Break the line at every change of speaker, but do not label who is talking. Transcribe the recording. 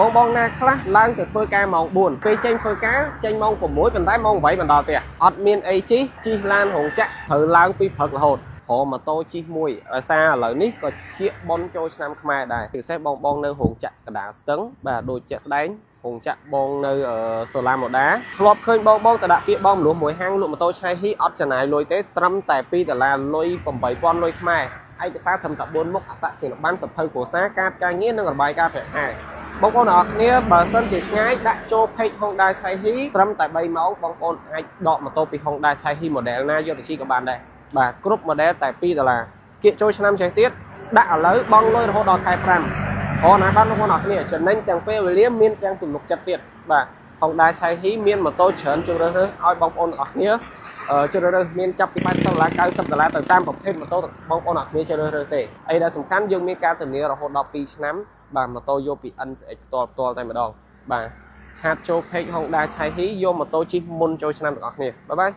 បងបងណាខ្លះឡើងទៅធ្វើការម៉ោង4ពេលចេញធ្វើការចេញម៉ោង6ប៉ុន្តែម៉ោង8មិនដល់ផ្ទះអត់មានអីជិះជិះឡានរោងចក្រត្រូវឡើងពីព្រឹករហូតរកម៉ូតូជិះមួយដោយសារឥឡូវនេះក៏ជាបនចូលឆ្នាំខ្មែរដែរពិសេសបងបងនៅរោងចក្រកដាស្ទឹងបាទដូចជាក់ស្ដែងរោងចក្របងនៅសូឡាម៉ូដាធ្លាប់ឃើញបងបងទៅដាក់ពាក្យបងមលុះមួយហាងលក់ម៉ូតូឆៃហ៊ីអត់ចំណាយលុយទេត្រឹមតែ2ដុល្លារលុយ8000លុយខ្មែរឯកសារត្រឹមតែ4មុខអត្តសញ្ញាណប័ណ្ណសភៅគ្រួសារកាតការងារនិងរបាយការណ៍ប្រាក់ខែបងប្អូនអរគ្នាបើសិនជាឆ្ងាយដាក់ចូល page Honda ឆៃហ៊ីត្រឹមតែ3ម៉ោងបងប្អូនអាចដកម៉ូតូពី Honda ឆៃហ៊ី model ណាយកទៅជិះក៏បានដែរបាទគ្រប់ model តែ2ដុល្លារគៀកចូលឆ្នាំចេះទៀតដាក់ឥឡូវបង់លុយរហូតដល់ខែ5អូណាបាទបងប្អូនអរគ្នាចំណេញទាំងពេលវេលាមានទាំងទំនុកចិត្តទៀតបាទ Honda ឆៃហ៊ីមានម៉ូតូច្រើនជម្រើសរើសឲ្យបងប្អូនទាំងអស់គ្នាជ្រើសរើសមានចាប់ពី80ដុល្លារ90ដុល្លារទៅតាមប្រភេទម៉ូតូបងប្អូនអរគ្នាជ្រើសរើសទេអីដែលសំខាន់យើងមានការធានារហូតដល់2ឆ្នាំបាទម៉ូតូយកពី NCX ផ្ទាល់ផ្ទាល់តែម្ដងបាទ chat ចូល page Honda ឆៃហ៊ីយកម៉ូតូជិះមុនចូលឆ្នាំទាំងអស់គ្នាbye bye.